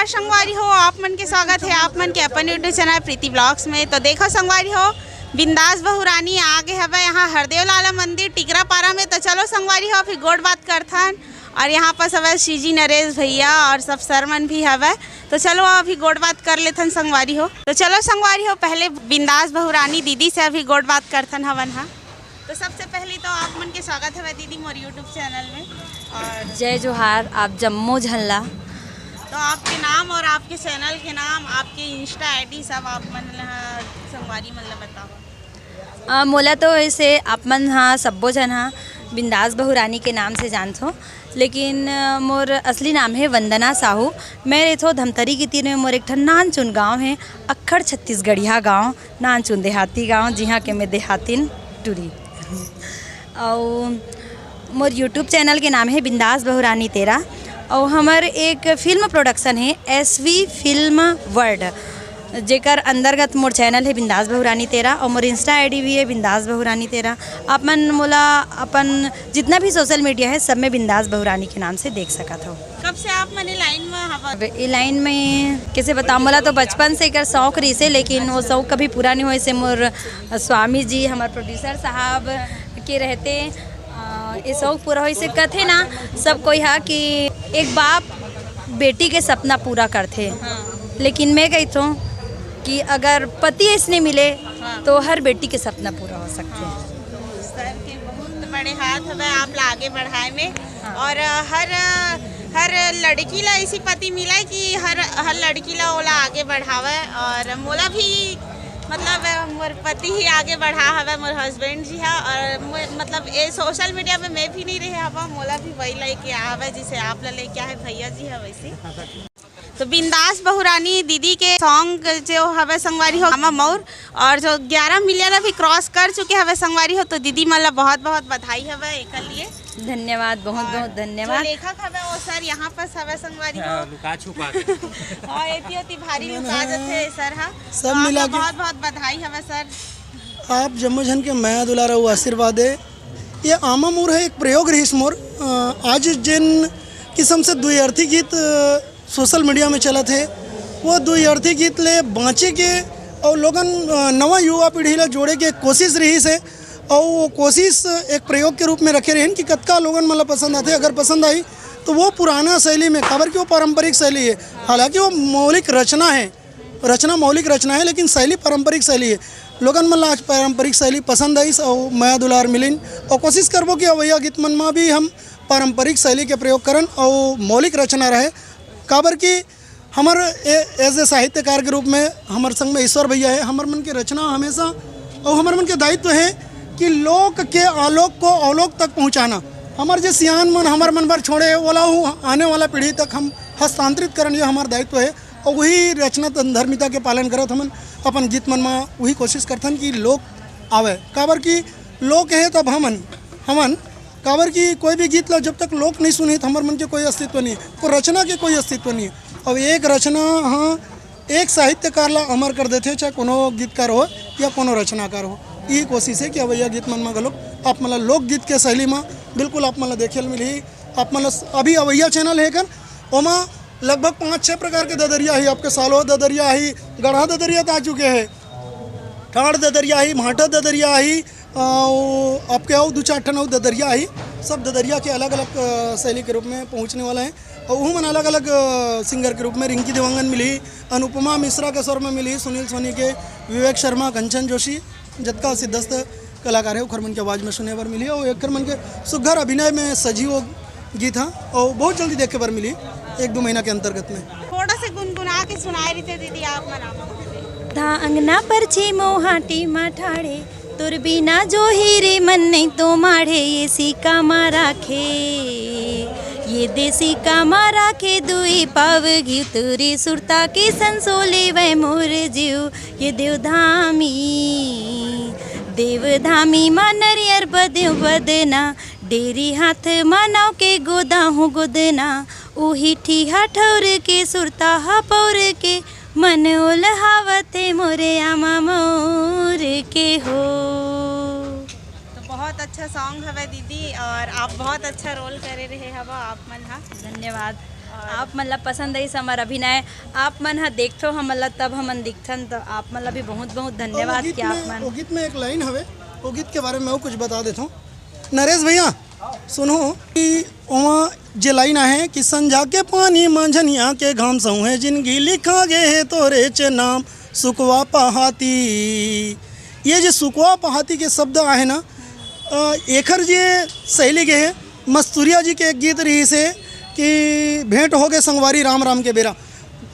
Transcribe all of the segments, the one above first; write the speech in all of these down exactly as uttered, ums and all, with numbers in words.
संगवारी हो, आप मन के स्वागत हे आप मन के अपन YouTube चैनल प्रीति ब्लॉग्स में। तो देखो संगवारी हो, बिंदास बहुरानी आ गे हवय यहाँ हरदेव लाला मंदिर टिकरापारा में। तो चलो संगवारी हो, अभी गोठ बात करथन। और यहाँ पास हवय सीजी नरेश भैया और सब सर मन भी हवय। तो चलो अभी गोठ बात कर लेथन संगवारी हो। तो चलो संगवारी हो, पहले बिंदास बहुरानी दीदी से अभी गोठ बात करथन हवन हा। तो सबसे पहले तो आप मन के स्वागत हवय दीदी मोर YouTube चैनल में। और जय जोहार आप जम्मो झन ला। तो आपके नाम और आपके चैनल के नाम, आपके इंस्टा आईडी सब आप मन ला, संगवारी मन ला बताओ। अ, मोला तो ऐसे आप मन हा सब्बो झन हा बिंदास बहुरानी के नाम से जानथो, लेकिन अ, मोर असली नाम है वंदना साहू। मैं रहिथो धमतरी के तीर में, मोर एक ठन नानचुन गांव है, अक्खड़ छत्तीसगढ़िया गांव, नानचुन देहाती गांव, जिहां के मैं देहातिन टूरी। अउ मोर YouTube चैनल के नाम है बिंदास बहुरानी तेरा। अउ हमर एक फिल्म प्रोडक्शन है एसवी फिल्म वर्ल्ड, जेकर अंतर्गत मोर चैनल है बिंदास बहुरानी तेरा अउ मोर इंस्टा आईडी भी है बिंदास बहुरानी तेरा। आप मन मोला अपन जितना भी सोशल मीडिया है सब में बिंदास बहुरानी के नाम से देख सकत हो। कब से आप मन ए लाइन में हवा? अब ए लाइन में कैसे बताओ, मोला तो बचपन से एकर शौक रहिसे, लेकिन वो शौक कभी पूरा नहीं होइसे। मोर स्वामी जी, हमर प्रोड्यूसर साहब के रहते अ, ये शौक पूरा होइसे। कथे ना सब कोई हा कि एक बाप बेटी के सपना पूरा करथे, हाँ। लेकिन मैं कहिथों कि अगर पति ऐसने मिले, हाँ। तो हर बेटी के सपना पूरा हो सकथे। हाँ। सर के बहुत बड़े हाथ हवे आप ला आगे बढ़ाए में, हाँ। और हर, हर लड़की ला ऐसी पति मिले कि हर, हर लड़की ला ओला आगे बढ़ावे। और मोला भी, मतलब, मोर पति ही आगे बढ़ा हवे, मोर हस्बैंड जी हा। और मोर, मतलब, ए सोशल मीडिया में मैं भी नहीं रहे हवा, मोला भी वही लेके आवे, जिसे आप ला लेके आए भैया जी हा वैसे। तो बिंदास बहुरानी दीदी के सॉन्ग जो हवे संगवारी हो, मामा मौर, और जो ग्यारह मिलियन अभी क्रॉस कर चुके हवे संगवारी हो, तो दीदी मन ला बहुत बहुत बधाई हवे एकर लिए। धन्यवाद, बहुत बहुत और धन्यवाद। जो लेखक हवे वो सर यहाँ पर हवे संगवारी हो। हाँ, लुका छुपा के। हाँ, एती ओती भारी लुका जथे सर हा। सब तो आप मिला ला के बहुत बहुत बधाई हवे सर। आप जम्मो झन के मया दुलार अउ आशीर्वाद है। ये आमा मोर है एक प्रयोग रहिस मोर। अ, आज जेन किसम से द्व्यर्थी गीत, अ, सोशल मीडिया में चलत हे, वो द्व्यर्थी गीत ले बाँचे के अउ लोगन, अ, नवा युवा पीढ़ी ला जोड़े के कोशिश रहिस हे। अउ वो कोशिश एक प्रयोग के रूप में रखे रहिन कि कतका लोगन मन ला पसंद आथे। अगर पसंद आही तो वो पुराना शैली में, काबर कि वो पारंपरिक शैली है, हालांकि वो मौलिक रचना है, रचना मौलिक रचना है, लेकिन शैली पारंपरिक शैली है। लोगन मन ला आज पारंपरिक शैली पसंद आइस अउ मया दुलार मिलिन। अउ कोशिश करबो कि अवइया गीत मन मा भी हम पारंपरिक शैली के प्रयोग करन अउ मौलिक रचना रहे, काबर कि हमर ए-, as a साहित्यकार के रूप में हमर संग में ईश्वर भैया है। हमर मन के रचना हमेशा अउ हमर मन के दायित्व है कि लोक के आलोक को अवलोक तक पहुँचाना। हमर जे सियान मन हमर मन बर छोड़े हे, ओला वो आने वाला पीढ़ी तक हम हस्तांतरित करन, ये हमर दायित्व है। अउ वही रचना धर्मिता के पालन करत हमन अपन गीत मन मा वही कोशिश करथन कि लोक आवे, काबर कि लोक है तब हमन, हमन काबर कि कोई भी गीत ला जब तक लोक नहीं सुनही, तो हमर मन के कोई अस्तित्व नहीं, तो रचना के कोई अस्तित्व नहीं। अब एक रचना, हाँ, एक साहित्यकार ला अमर कर देथे, चाहे कोनो गीतकार हो या कोनो रचनाकार हो। यही कोशिश है कि अवइया गीत मन मा घलोक आप मन ला लोकगीत के शैली मा बिल्कुल आप मन ला देखे ल मिलही। आप मन ला अभी अवइया चैनल है कर, ओमा लगभग पाँच छः प्रकार के ददरिया ही, आपके सालो ददरिया ही, गढ़ा ददरिया तो आ चुके हैं, ठाड़ ददरिया ही, भाटा ददरिया ही, अ, वो आपके अउ दू चार ठन अउ ददरिया ही, सब ददरिया के अलग-अलग, अ, शैली के रूप में पहुँचने वाला है। अउ उहू मन अलग-अलग, अ, सिंगर के रूप में रिंकी देवांगन मिली, अनुपमा मिश्रा के स्वर में मिली, सुनील सोनी के, विवेक शर्मा, कंचन जोशी, जतका सिद्धस्थ कलाकार है, ओखर मन के आवाज में सुने बर मिली। अउ एकर मन के सुघर अभिनय में सजी वो गीत हा, अउ बहुत जल्दी देखे बर मिली, एक दो महीना के अंतर्गत में। थोड़ा से गुनगुना के सुनाए रहिते दीदी आप मन। धा अंगना परछी मोहाटी मा ठाड़े, तोर बिना जो ही रे मन नहीं तो माढ़े, ये सिका मा राखे, ये दे सिका मा राखे, दुई पाव घी तुरी सुरता के संसोले वै मोर जीव, ये देवधामी, देवधामी मा नरियर बदेव बदना, डेरी हाथ मा नाव के गोदा हूँ गोदना, उही ठिहा ठौर के सुरता हा पौर के, मन ओलहावत हे मोरे आमा मोर के हो। तो बहुत अच्छा सॉन्ग हवे दीदी, और आप बहुत अच्छा रोल करे रहे हवा आप मन हा। धन्यवाद। आप मन ला पसंद आइस हमर अभिनय, आप मन ह देखथो हमन ला, तब हमन दिखथन। तो आप मन ला भी बहुत बहुत धन्यवाद। वो गीत कि आप में, मन वो गीत में एक लाइन हवे, वो गीत के बारे में मैं कुछ बता देता हूँ। नरेश भैया, सुनो कि वहाँ जे लाइन आहे कि संझा के पानी, मंझनिया के घाम, सौंहे जिनगी लिखा गे हे तोरे चे नाम, सुकवा पहाती। ये जे सुकवा पहाती के शब्द आहे ना, अ, एखर जे शैली गे हे, मस्तुरिया जी के एक गीत रहिस हे कि भेंट हो गे संगवारी राम राम के बेरा।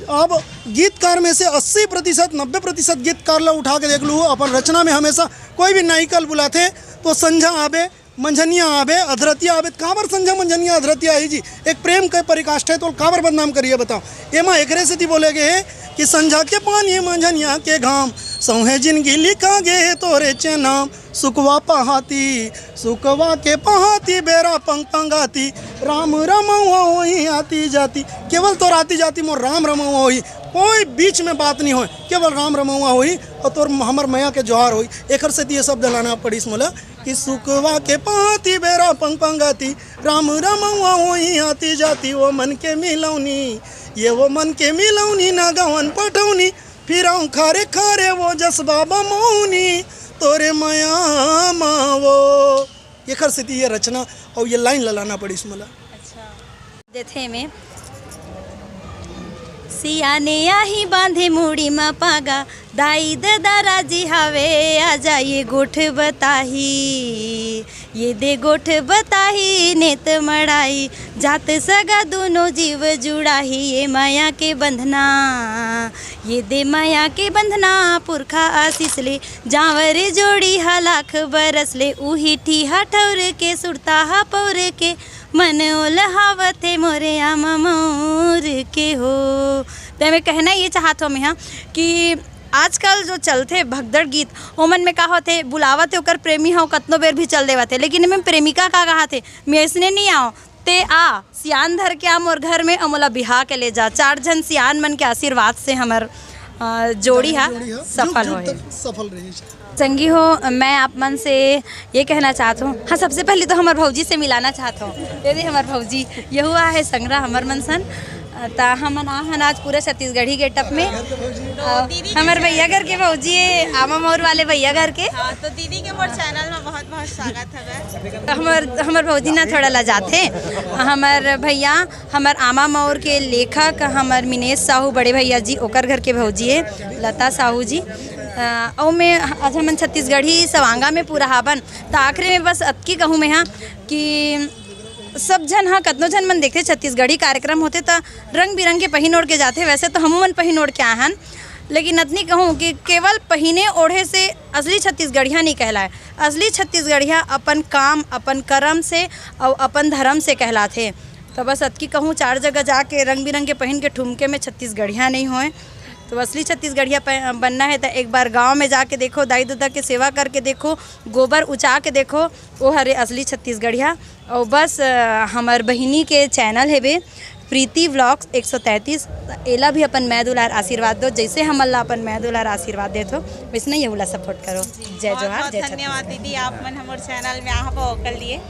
अब गीतकार में से अस्सी प्रतिशत, नब्बे प्रतिशत गीतकार ला उठा के देख लू, अपन रचना में हमेशा कोई भी नायिका ल बुलाथे तो संझा आबे, मंझनिया आबे, अधरतिया आबे। काबर संझा, मंझनिया, अधरतिया आही जी? एक प्रेम के परिकाष्ठा हे, तो काबर बदनाम करिए बताओ? एमा एकरे सेती बोले गे हे कि संझा के पानी, मंझनिया के घाम, सौंहे जिनगी लिखा गे हे तोरे चे नाम, सुकवा पहाती, सुकवा के पहाती, बेरा पंग पंगाती, राम रमौआ होही आती जाती। केवल तोर आती जाती मोर राम रमौआ होही, कोई बीच में बात नहीं होय, केवल राम रमौआ होही और तोर हमर मया के जोहार होही। एखर सेती ये शब्द लाना पड़िस मोला कि सुकवा के पहाती, बेरा पंग पंगाती, राम रमौआ होही आती जाती, वो मन के मिलौनी, ये वो मन के मिलौनी, ना गवन पटौनी, फिरौं खारे खारे वो जसबा बमौनी, तोरे मया मा वो। एखर सेती ये रचना और ये लाइन ला लाना पड़िस मोला। अच्छा। देथे में, सियाने आही बांधे मुड़ी म पागा, दाई ददा राजी हावे, आजा ये गोठ बताही, ये दे गोठ बताही, नेत मड़ाई, जात सगा दूनो जीव जुड़ाही, ये मया के बंधना, ये दे मया के बंधना, पुरखा आशीष ले, जांवर जोड़ी हा लाख बरस ले, उही ठिहा ठौर के, सुरता हा पौर के, मन ओलहावत हे मोरे आमा मौर के हो। ते मैं कहना ये चाहत हूँ मैं, हाँ, कि आजकल जो चलथे भगदड़ गीत, ओमन में का होथे, बुलावत हे ओकर प्रेमी ह, कतनो बेर भी चल देवत हे, लेकिन एमे प्रेमिका का कहाथे, "मैं अइसने नहीं आओ, ते आ, सियान धर के आ मोर घर में, अउ मोला बिहा के ले जा।" चार झन सियान मन के आशीर्वाद से हमर, अ, जोड़ी हा जोड़ी हा सफल जुग जुग होहे। तक सफल रही। संगी हो, मैं आप मन से ये कहना चाहत हूँ, हाँ, सबसे पहले तो हमर भौजी से मिलाना चाहत हूँ। ये दे हमर भौजी, यहू आहे संगरा हमर मन सन। त हमन आ हन आज पूरा छत्तीसगढ़ी getup में। अ, हमर भैया घर के भौजी हे, आमा मौर वाले भैया घर के। हाँ, तो दीदी के मोर channel में बहुत बहुत स्वागत हवे। हमर, हमर भौजी ना थोड़ा लजाथे। हमर भैया, हमर आमा मौर के लेखक, हमर मिनेश साहू बड़े भैया जी, ओकर घर के भौजी हे लता साहू जी। अ, अउ मैं, आज हमन छत्तीसगढ़ी सवांगा में पूरा हाबन, त आखिरी में बस अतकी कहूँ मैं हा कि सब झन हा, कतनो झन मन देखथे, छत्तीसगढ़ी कार्यक्रम होथे त रंग बिरंग के पहिन ओढ़ के जाथे। वैसे तो हमू मन पहिन ओढ़ के आए हन, लेकिन अतनी कहूँ कि केवल पहिने ओढ़े से असली छत्तीसगढ़िया नहीं कहलाए। असली छत्तीसगढ़िया अपन काम, अपन करम से अउ अपन धरम से कहलाथे। तो बस अतकी कहूँ, चार जगह जाके रंग बिरंग के पहिन के ठुमके में छत्तीसगढ़िया नहीं होए। तो असली छत्तीसगढ़िया प-, बनना हे त एक बार गाँव में जाके देखो, दाई ददा के सेवा करके देखो, गोबर उचा के देखो, वो हरे असली छत्तीसगढ़िया। अउ बस, अ, हमर बहिनी के channel हेबे प्रीति vlogs एक सौ तैंतीस, एला भी अपन मया दुलार आशीर्वाद दो, जैसे हमन ला अपन मया दुलार आशीर्वाद देत हो, वैसने यहू ला support करो। जय बहुत जोहार, बहुत जय धन्यवाद छत्तीसगढ़। दीदी, आप मन हमर channel में आहा ओकर लिए।